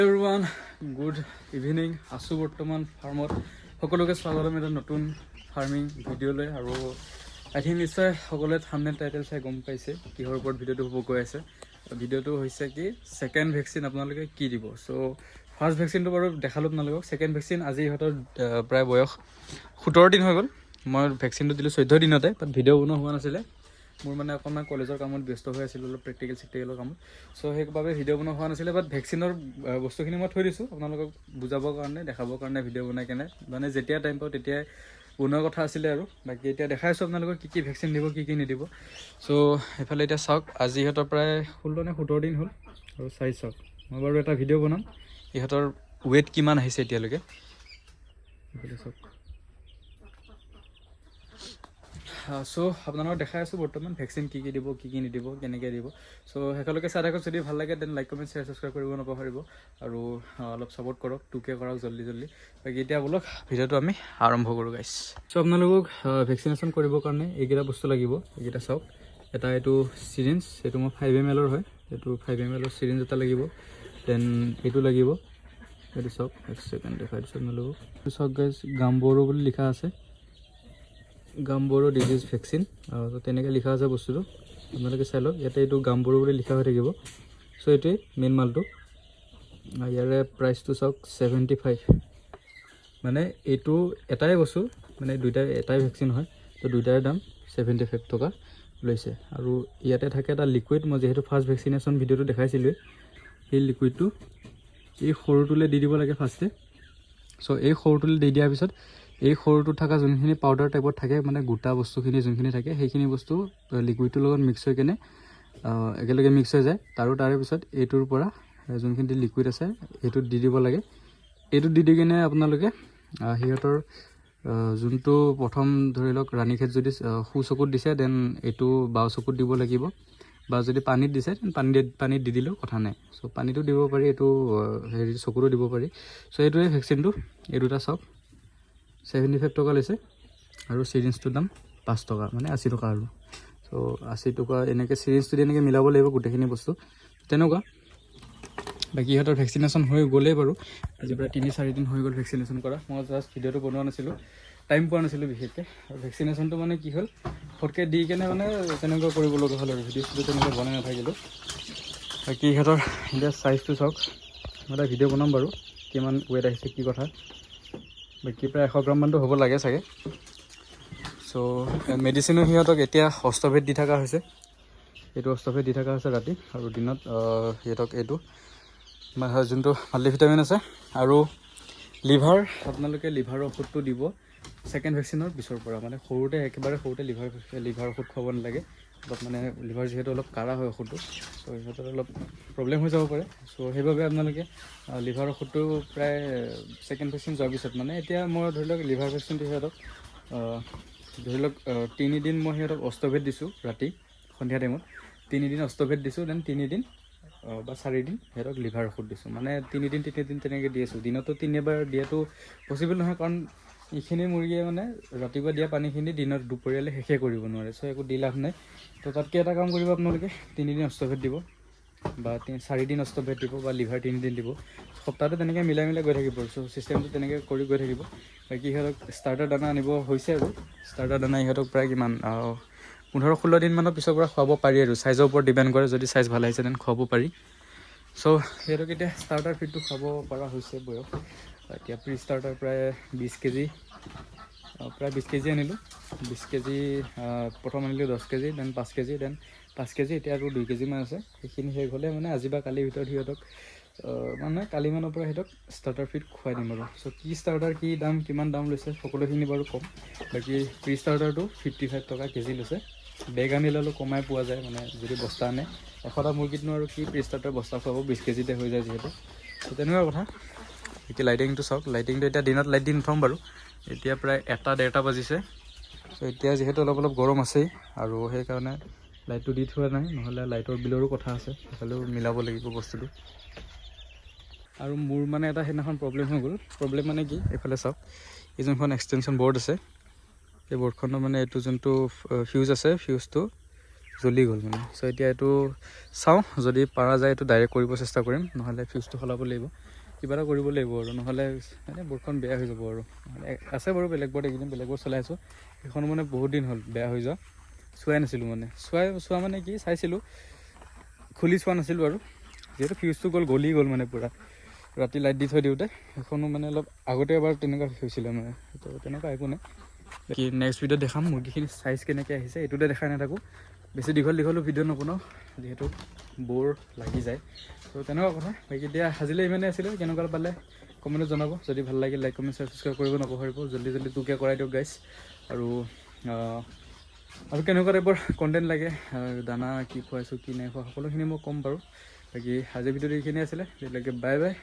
Everyone, good evening. আছোঁ বৰ্তমান ফাৰ্মত। সকলোকে স্বাগতম এটা নতুন ফাৰ্মিং ভিডিঅ'লৈ। আৰু আই থিংক নিশ্চয় সকলোৱে থামনেল, টাইটেল চাই গম পাইছে কিহৰ ওপৰত ভিডিঅ'টো হ'ব গৈ আছে। ভিডিঅ'টো হৈছে কি, ছেকেণ্ড ভেকচিন আপোনালোকে কি দিব। চ' ফাৰ্ষ্ট ভেকচিনটো বাৰু দেখালোঁ আপোনালোকক। ছেকেণ্ড ভেকচিন আজি ইহঁতৰ প্ৰায় বয়স 17 দিন হৈ গ'ল। মই ভেকচিনটো দিলোঁ 14 দিনতে, বাট ভিডিঅ' বনোৱা হোৱা নাছিলে। মোৰ মানে অকণমান কলেজৰ কামত ব্যস্ত হৈ আছিলোঁ অলপ, প্ৰেক্টিকেল চেক্টিকেলৰ কামত। চ' সেইবাবে ভিডিঅ' বনোৱা হোৱা নাছিলে। বাট ভেকচিনৰ বস্তুখিনি মই থৈ দিছোঁ আপোনালোকক বুজাবৰ কাৰণে, দেখাবৰ কাৰণে। ভিডিঅ' বনাই কেনে মানে যেতিয়া টাইম পাওঁ তেতিয়াই বনোৱা কথা আছিলে। আৰু বাকী এতিয়া দেখাই আছোঁ আপোনালোকক কি কি ভেকচিন দিব, কি কি নিদিব। চ' সেইফালে এতিয়া চাওক, আজি ইহঁতৰ প্ৰায় 16 নে 17 দিন হ'ল। আৰু চাই চাওক, মই বাৰু এটা ভিডিঅ' বনাম, ইহঁতৰ ৱেইট কিমান আহিছে এতিয়ালৈকে। এইফালে চাওক। চ' আপোনালোকক দেখাই আছোঁ বৰ্তমান ভেকচিন কি কি দিব, কি কি নিদিব, কেনেকৈ দিব। চ' শেষলৈকে চাই থাকক। যদি ভাল লাগে then like, comment, share, subscribe কৰিব নাপাহৰিব আৰু অলপ ছাপোৰ্ট কৰক, 2K কৰক জল্দি জল্দি। বাকী এতিয়া বোলক ভিডিঅ'টো আমি আৰম্ভ কৰোঁ গাইছ। চ' আপোনালোকক ভেকচিনেশ্যন কৰিবৰ কাৰণে এইকেইটা বস্তু লাগিব। এইকেইটা চাওক, এটা এইটো চিৰিঞ্জ, এইটো মই 5 এম এলৰ হয়। এইটো 5 এম এলৰ চিৰিঞ্জ এটা লাগিব। Then এইটো লাগিব। এইটো চাওক, এক ছেকেণ্ড, দেখাই দিছোঁ আপোনালোকক। এইটো চাওক গাইছ, গাম্বৰো বুলি লিখা আছে, গাম্বৰো ডিজিজ ভেকচিন। তো তেনেকৈ লিখা আছে বস্তুটো, আপোনালোকে চাই লওক। ইয়াতে এইটো গাম্বৰো বুলি লিখা হৈ থাকিব। চ' এইটোৱেই মেইন মালটো। ইয়াৰে প্ৰাইচটো চাওক, 75। মানে এইটো এটাই বস্তু, মানে দুইটাই এটাই ভেকচিন হয়। তো দুইটাৰে দাম 75 টকা লৈছে। আৰু ইয়াতে থাকে এটা লিকুইড। মই যিহেতু ফাৰ্ষ্ট ভেকচিনেশ্যন ভিডিঅ'টো দেখাইছিলোঁৱেই, সেই লিকুইডটো এই সৰুটোলৈ দি দিব লাগে ফাৰ্ষ্টে। চ' এই সৰুটোলৈ দি দিয়াৰ পিছত এই সৰুটোত থকা যোনখিনি পাউডাৰ টাইপত থাকে, মানে গোটা বস্তুখিনি যোনখিনি থাকে, সেইখিনি বস্তু লিকুইডটোৰ লগত মিক্স হৈ কেনে একেলগে মিক্স হৈ যায়। আৰু তাৰে পিছত এইটোৰ পৰা যোনখিনি লিকুইড আছে, সেইটোত দি দিব লাগে। এইটোত দি দি কিনে আপোনালোকে সিহঁতৰ যোনটো প্ৰথম, ধৰি লওক ৰাণীখেত যদি সোঁ চকুত দিছে, then এইটো বাওঁ চকুত দিব লাগিব। বা যদি পানীত দিছে, then পানীত দি দিলেও কথা নাই। চ' পানীতো দিব পাৰি, এইটো হেৰি চকুতো দিব পাৰি। চ' এইটোৱে ভেকচিনটো। এই দুটা চাওক, 75 টকা লৈছে আৰু চিৰিঞ্জটোৰ দাম 5 টকা, মানে 80 টকা। আৰু চ' 80 টকা এনেকৈ চিৰিঞ্জটো দি এনেকৈ মিলাব লাগিব গোটেইখিনি বস্তু তেনেকুৱা। বাকী ইহঁতৰ ভেকচিনেশ্যন হৈ গ'লেই বাৰু। আজি প্ৰায় 3-4 দিন হৈ গ'ল ভেকচিনেশ্যন কৰা। মই জাষ্ট ভিডিঅ'টো বনোৱা নাছিলোঁ, টাইম পোৱা নাছিলোঁ বিশেষকৈ। আৰু ভেকচিনেশ্যনটো মানে কি হ'ল, ফটকৈ দি কেনে মানে তেনেকুৱা কৰিব লগা হ'ল আৰু ভিডিঅ' চিডিঅ' তেনেকৈ বনাই নাথাকিলোঁ। বাকী ইহঁতৰ এতিয়া চাইজটো চাওক। মই এটা ভিডিঅ' বনাম বাৰু, কিমান ৱেইট আহিছে, কি কথা। বাকী প্ৰায় 100 গ্ৰামমানটো হ'ব লাগে চাগে। চ' মেডিচিনো সিহঁতক এতিয়া অষ্টভেদ দি থকা হৈছে। এইটো অষ্টভেদ দি থকা হৈছে ৰাতি আৰু দিনত সিহঁতক এইটো যোনটো মাল্টিভিটামিন আছে। আৰু লিভাৰ, আপোনালোকে লিভাৰৰ ঔষধটো দিব ছেকেণ্ড ভেকচিনৰ পিছৰ পৰা। মানে সৰুতে, একেবাৰে সৰুতে লিভাৰ লিভাৰ ঔষধ খুৱাব নালাগে। অলপ মানে লিভাৰ যিহেতু অলপ কাঢ়া হয় ঔষধটো, চ' সিহঁতৰ অলপ প্ৰব্লেম হৈ যাব পাৰে। চ' সেইবাবে আপোনালোকে লিভাৰ ঔষধটো প্ৰায় ছেকেণ্ড ভেকচিন যোৱাৰ পিছত, মানে এতিয়া মই ধৰি লওক লিভাৰ ভেকচিনটো সিহঁতক ধৰি লওক 3 দিন মই সিহঁতক অষ্টভেদ দিছোঁ। ৰাতি সন্ধিয়া টাইমত 3 দিন অষ্টভেদ দিছোঁ, then 3 দিন বা 4 দিন সিহঁতক লিভাৰ ঔষধ দিছোঁ। মানে 3 দিন 3 দিন তেনেকৈ দি আছোঁ। দিনতো তিনিবাৰ দিয়াটো পচিবল নহয়, কাৰণ এইখিনি মুৰ্গীয়ে মানে ৰাতিপুৱা দিয়া পানীখিনি দিনত দুপৰীয়ালৈ শেষে কৰিব নোৱাৰে। চ' একো দি লাভ নাই। তো তাতকৈ এটা কাম কৰিব আপোনালোকে, 3 দিন অষ্টভেদ দিব বা 4 দিন অষ্টভেদ দিব বা লিভাৰ 3 দিন দিব। সপ্তাহটো তেনেকৈ মিলাই মিলাই গৈ থাকিব। চ' চিষ্টেমটো তেনেকৈ কৰি গৈ থাকিব। বাকী সিহঁতক ষ্টাৰ্টাৰ দানা আনিব হৈছে। আৰু ষ্টাৰ্টাৰ দানা ইহঁতক প্ৰায় কিমান, 15-16 দিনমানৰ পিছৰ পৰা খুৱাব পাৰি। আৰু চাইজৰ ওপৰত ডিপেণ্ড কৰে, যদি চাইজ ভাল আহিছে then খুৱাব পাৰি। চ' সিহঁতক এতিয়া ষ্টাৰ্টাৰ ফিডটো খুৱাব পৰা হৈছে বয়স। এতিয়া প্ৰি ষ্টাৰ্টাৰ প্ৰায় 20 কেজি, প্ৰায় 20 কেজি আনিলোঁ। 20 কেজি প্ৰথম আনিলোঁ, 10 KG, then 5 KG, then 5 KG, এতিয়া আৰু 2 কেজিমান আছে। সেইখিনি শেষ হ'লে মানে আজি বা কালিৰ ভিতৰত সিহঁতক মানে কালিমানৰ পৰা সিহঁতক ষ্টাৰ্টাৰ ফিড খুৱাই দিম। আৰু চ' কি ষ্টাৰ্টাৰ, কি দাম, কিমান দাম লৈছে, সকলোখিনি বাৰু ক'ম। বাকী প্ৰি ষ্টাৰ্টাৰটো 55 টকা কেজি লৈছে। বেগ আনিলে অলপ কমাই পোৱা যায়। মানে যদি বস্তা আনে, 100টা মুৰ্গীতনো আৰু কি প্ৰি ষ্টাৰ্টাৰ বস্তা খুৱাব, 20 কেজিতে হৈ যায় যিহেতু। ত' তেনেকুৱা কথা। এতিয়া লাইটিংটো চাওক। লাইটিংটো এতিয়া দিনত লাইট দি নথওঁ বাৰু। এতিয়া প্ৰায় এটা ডেৰটা বাজিছে। চ' এতিয়া যিহেতু অলপ অলপ গৰম আছেই আৰু সেইকাৰণে লাইটটো দি থোৱা নাই। নহ'লে লাইটৰ বিলৰো কথা আছে, সেইফালেও মিলাব লাগিব বস্তুটো। আৰু মোৰ মানে এটা সেইদিনাখন প্ৰব্লেম হৈ গ'ল। প্ৰব্লেম মানে কি, এইফালে চাওক, এই যোনখন এক্সটেনশ্যন বৰ্ড আছে, এই বৰ্ডখনৰ মানে এইটো যোনটো ফিউজ আছে, ফিউজটো জ্বলি গ'ল মানে। চ' এতিয়া এইটো চাওঁ, যদি পাৰা যায় এইটো ডাইৰেক্ট কৰিব চেষ্টা কৰিম, নহ'লে ফিউজটো সলাব লাগিব, কিবা এটা কৰিব লাগিব আৰু, নহ'লে মানে বৰ্ডখন বেয়া হৈ যাব। আৰু নহ'লে আছে বাৰু বেলেগ বৰ্ড, এইকেইদিন বেলেগ বৰ্ড চলাই আছোঁ। সেইখন মানে বহুত দিন হ'ল বেয়া হৈ যোৱা, চোৱাই নাছিলোঁ মানে। চোৱাই চোৱা মানে কি, চাইছিলোঁ, খুলি চোৱা নাছিলোঁ আৰু। যিহেতু ফিউজটো গ'ল, গলি গ'ল মানে পূৰা, ৰাতি লাইট দি থৈ দিওঁতে। সেইখনো মানে অলপ আগতে এবাৰ তেনেকুৱা হৈছিলে মানে, তো তেনেকুৱা একো নাই। বাকী নেক্সট ভিডিঅ'ত দেখাম মুৰ্গীখিনি চাইজ কেনেকৈ আহিছে। এইটোতে দেখাই নাথাকোঁ, বেছি দীঘল দীঘলো ভিডিঅ' নবনাওঁ, যিহেতু ব'ৰ লাগি যায়। ত' তেনেকুৱা কথা। বাকী এতিয়া আজিলৈ ইমানেই আছিলে। কেনেকুৱা পালে কমেণ্টত জনাব। যদি ভাল লাগিল, লাইক, কমেণ্ট, ছাবস্ক্ৰাইব কৰিব নপাহৰিব। জল্দি জল্দি 2K কৰাই দিয়ক গাইছ। আৰু কেনেকুৱা টাইপৰ কণ্টেণ্ট লাগে, দানা কি খুৱাইছোঁ, কি নাই খোৱা, সকলোখিনি মই ক'ম বাৰু। বাকী আজিৰ ভিডিঅ'টো এইখিনি আছিলে। তেতিয়ালৈকে বাই বাই।